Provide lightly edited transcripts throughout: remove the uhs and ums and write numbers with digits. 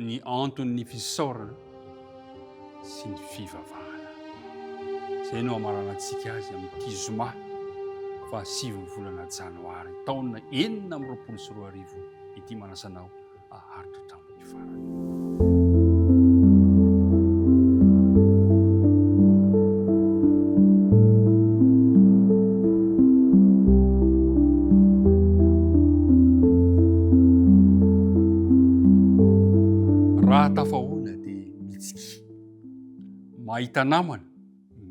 Ny anton'ny fisaorana sy ny fivavahana. Izay no hamaranantsika azy amin'ity zoma fahasivin'ny volana janoary taona 2026 ity. Manasa anao haharitra hatramin'ny farany. Raha tafahoana dia mitsikia. Mahita namana,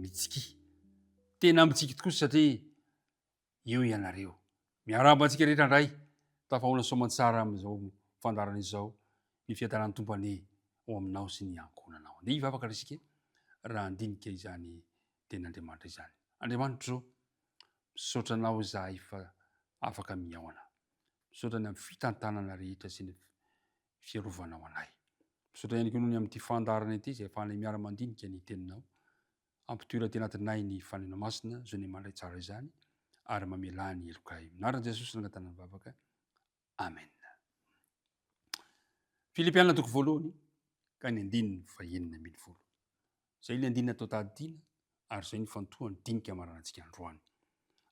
mitsikia. Tena mitsiky tokoa satria eo ianareo. Miarahaba antsika rehetra indray, tafahoana soamantsara amin'izao fandaharana izao. Ny fiadanan'ny Tompo anie ho aminao sy ny ankohonanao. Andeha hivavaka ry isika raha handinika izany tenin'Andriamanitra izany. Andriamanitro, misaotra anao izahay fa afaka mihaona. Misaotra ny amin'ny fitantanana rehetra sy ny fiarovanao anay. Misaotra ihany koa noho ny amin'ity fandaharana ity izay ahafahanay miara-mandinika ny teninao. Ampitoera aty anatinay ny Fanahinao Masina, zonay mandray tsara izany ary mamelà ny helokay. Amin'ny anaran'i Jesosy no angatahana ny vavaka. Amen. Filipiana toko voalohany ka ny andininy fahenina ambin'ny folo. Izay ilay andininy atao tadidiana ary izay ny fantohan'ny dinika amaranantsika androany.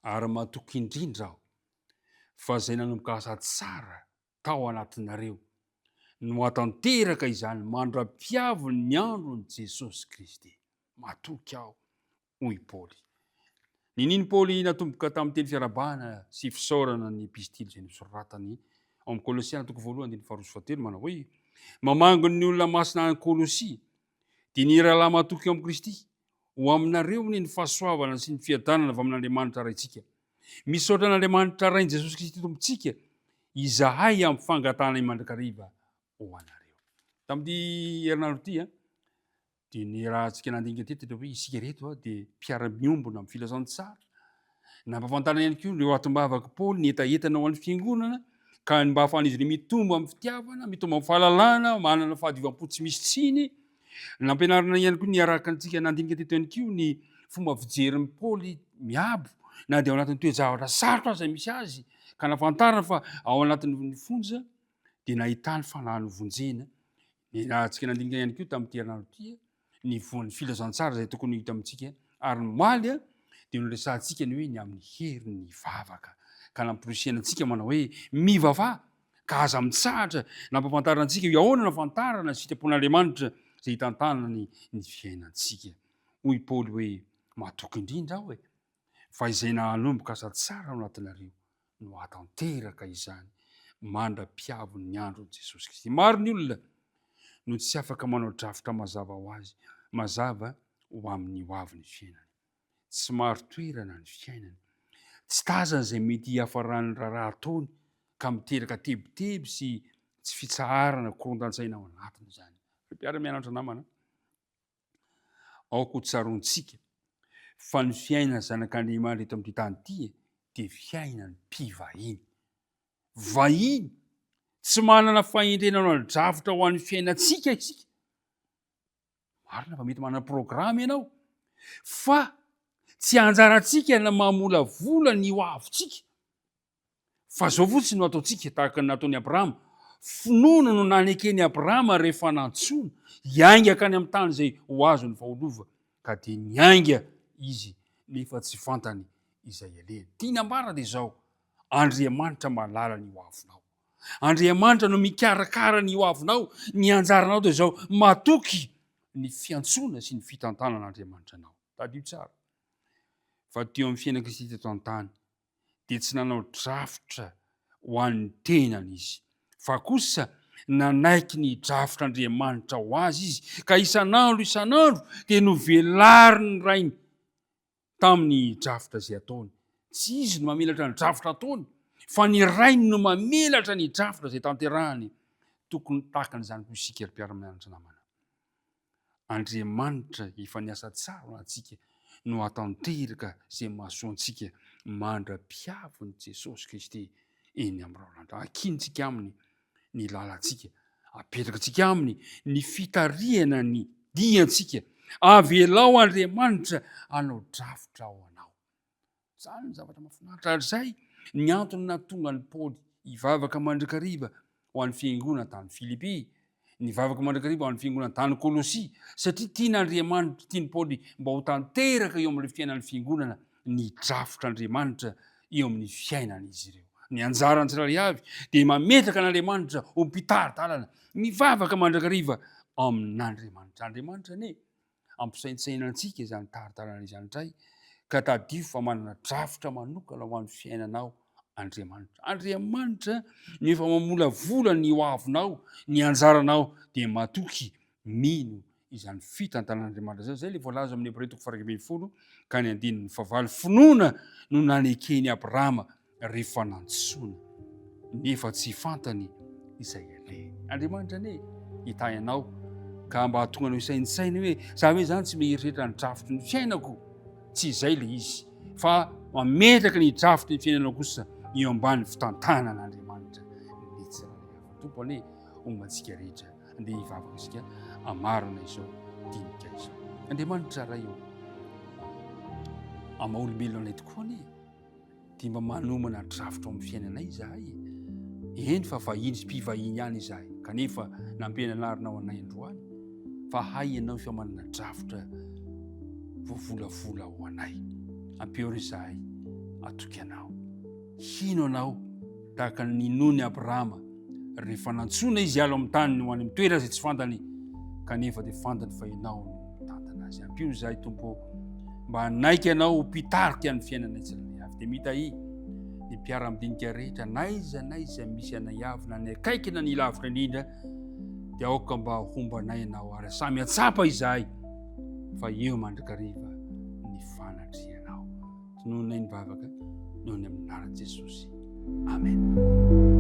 Ary matoky indrindra aho fa izay nanomboka asa tsara tao anatinareo no hatanteraka izany mandra-piavin'ny andron'i Jesosy Kristy. Matoky aho, hoy i Paoly. Ninian'i Paoly natomboka tamin'ny teny fiarahabana sy fisaorana ny epistily izay nosoratany ao amin'ny Kolosiana toko voalohany andininy faharoa sy fahatelo manao hoe, Mamangy ny olona masina any Kolosia, dia ny rahalahy matoky ao amin'i Kristy, ho aminareo anie ny fahasoavana sy ny fiadanana avy amin'Andriamanitra Raintsika. Misaotra an'Andriamanitra Rain'i Jesosy Kristy Tompontsika izahay amin'ny fangatahanay mandrakariva ho anareo. Tamin'ity herinandro ity, dia ny rahantsika nandinika teto dia hoe isika reto dia mpiara-miombona amin'ny filazantsara. Nampahafantarina ihany koa ireo atom-bavak'i Paoly ny hetahetana ho an'ny fiangonana ka ny mba hahafahan'izy ireo mitombo amin'ny fitiavana, mitombo amin'ny fahalalana, manana fahadiovam-po tsy misy tsiny. Nampianarina ihany koa ny araka antsika nandinika teto ihany koa ny fomba fijerin'i Paoly miabo na dia ao anatin'ny toe-javatra sarotra aza misy azy ka nafantarina fa ao anatin'ny fonja dia nahitany fanahy novonjena. Ny rahantsika nandinika ihany koa tamin'ity herinandro ity ny voan'ny filazantsara izay tokony ho hita amintsika ary ny omaly dia noresahantsika ny hoe ny amin'ny herin'ny vavaka ka namporisihana antsika manao hoe mivavaha ka aza mitsahatra nampafantarana antsika hoe ahoana no afantarana ny sitrapon'Andriamanitra izay hitantanany ny fiainantsika. Hoy Paoly hoe matoky indrindra aho e fa izay nahanomboka asa tsara ao anatinareo no hahatanteraka izany mandra-piavin'ny andron'i Jesosy Kristy. Maro ny olona no tsy afaka manao drafitra mazava ho azy, mazava ho amin'ny ho avin'ny fiainany. Tsy maro toerana ny fiainany. Tsy tazany izay mety hiafaran'ny raharaha ataony ka miteraka tebiteby sy tsy fitsaharana korontan-tsaina ao anatiny izany. Ry mpiara-mianatra namana, Aoka ho tsaroantsika fa ny fiainan'ny zanak'Andriamanitra eto amin'ity tany ity dia fiainan'ny mpivahiny. Vahiny tsy manana fahendrena hanao drafitra ho an'ny fiainantsika isika. Marina fa mety manana programa ianao, fa tsy anjarantsika ny mamolavola ny ho avintsika. Fa izao fotsiny no ataontsika, tahaka ny nataon'i Abrahama, finoana no naneken'i Abrahama rehefa nantsoina hiainga hankany amin'ny tany izay ho azony fa ho lova, ka dia niainga izy nefa tsy fantany izay alehany. Tiany ambara dia izao, Andriamanitra mahalala ny ho avinao. Andriamanitra no mikarakara ny ho avinao, ny anjaranao dia izao, matoky ny fiantsoana sy ny fitantanan'Andriamanitra anao. Tadidio tsara fa teo amin'ny fiainan'i Kristy teto an-tany, dia tsy nanao drafitra ho an'ny tenany izy, fa kosa nanaiky ny drafitr'Andriamanitra ho azy izy, ka isan'andro isan'andro dia novelarin'ny Rainy tamin'ny drafitra izay ataony. Tsy izy no mamelatra ny drafitra ataony, fa ny Rainy no mamelatra ny drafitra izay tanterahany. Tokony tahaka an'izany koa isika ry mpiara-mianatra namana. Andriamanitra efa niasa tsara ho antsika no hatanteraka izay mahasoa antsika mandra-piavin'i Jesosy Kristy eny amin'ny rahona. Ankinintsika aminy ny lalantsika, apetrakantsika aminy ny fitarihana ny diantsika. Avelao Andriamanitra hanao drafitra ho anao. Izany ny zavatra mahafinaritra ary izay ny antony nahatonga an'i Paoly hivavaka mandrakariva ho an'ny fiangonana tany Filipy. Nivavaka mandrakariva ho an'ny fiangonana tany Kolosia, satria tian'Andriamanitra, tian'i Paoly mba ho tanteraka eo amin'ilay fiainan'ny fiangonana ny drafitr'Andriamanitra eo amin'ny fiainan'izy ireo. Ny anjaran'ny tsirairay avy dia mametraka an'Andriamanitra ho mpitari-dalana, mivavaka mandrakariva amin'Andriamanitra. Andriamanitra anie Ampisaintsaina antsika izany tari-dalana izany indray, ka tadidio fa manana drafitra manokana ho an'ny fiainanao Andriamanitra. Andriamanitra no efa mamolavola ny hoavinao, ny anjaranao, dia matoky, mino izany fitantanan'Andriamanitra izany. Izay ilay voalaza amin'ny Hebreo toko faha 11 ka ny andininy fahavalo. Finoana no naneken'i Abrahama rehefa nantsoina, nefa tsy fantany izay alehany. Andriamanitra anie hitahy anao ka mba hahatonga anao hisaintsaina hoe za ve zany tsy mieritreritra ny drafitry ny fiainako? Tsy izay le izy fa mametraka ny drafitry ny fiainanao kosa eo ambany fitantanan'Andriamanitra ny tsirairay avy. Tompo anie homba antsika rehetra. Andeha hivavaka isika hamarana izao dinika izao. Andriamanitra Ray ô, amin'ny maha olombelona anay tokoa anie dia mba manomana drafitra ao amin'ny fiainanay izahay e. Eny fa vahiny sy mpivahiny ihany izahay, kanefa nampianarinao anay androany fa hay ianao efa manana drafitra voavolavola ho anay. Ampio re izahay hatoky anao, hino anao tahaka ny ninoan'i Abrahama rehefa nantsoina izy hiala ao amin'ny taniny ho any amin'ny toerana izay tsy fantany, kanefa dia fantany fa ianao no mitantana azy. Ampio izahay Tompo mba hanaiky anao ho mpitarika ny fiainanay tsirairay avy. Dia mitahia ny mpiara-midinika rehetra n'aiza n'aiza misy anay avy, na ny akaiky na ny lavitra indrindra, dia aoka mba homba anay ianao ary samy hatsapa izahay fa eo mandrakariva ny fanatrehanao. Tonononay ny vavaka noho ny amin'ny anaran'i Jesosy. Amen.